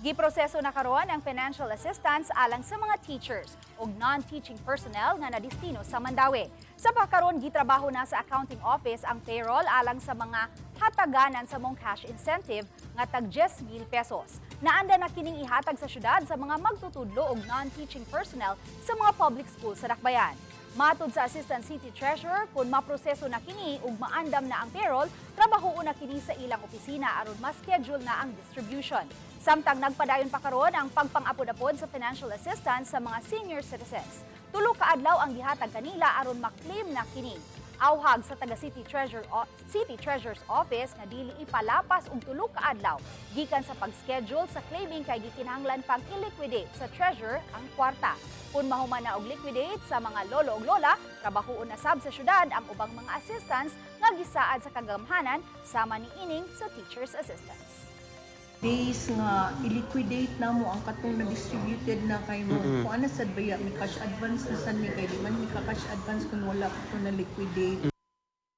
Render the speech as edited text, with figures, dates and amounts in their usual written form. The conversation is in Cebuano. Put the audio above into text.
Giproseso na karon ang financial assistance alang sa mga teachers ug non-teaching personnel nga nadistino sa Mandaue. Sa pagkaron, gitrabaho na sa accounting office ang payroll alang sa mga hataganan sa mong cash incentive nga tag 10,000 pesos. Naanda na kining ihatag sa syudad sa mga magtutudlo ug non-teaching personnel sa mga public school sa Dakbayan. Matod sa Assistant City Treasurer, kung maproseso na kini ug maandam na ang payroll, trabahoon na kini sa ilang opisina aron ma-schedule na ang distribution. Samtang nagpadayon pa karon ang pagpang-apod-apod sa financial assistance sa mga senior citizens. 3 ka adlaw ang gihatag kanila aron maklaim na kini. Awhag sa taga City Treasurer's Office nga dili ipalapas og 3 ka adlaw gikan sa pag-schedule sa claiming kay gikinahanglan pang i-liquidate sa treasurer ang kwarta. Kung mahuman na og liquidate sa mga lolo ug lola, trabahoon na sab sa syudad ang ubang mga assistance nga gisaad sa kagamhanan sama niining sa teachers assistance. Days nga i-liquidate na mo ang katong na-distributed na kay mo. Kung ano sad baya, may cash advance na sad mi, kay di man mi ka cash advance kung wala pa to na liquidate.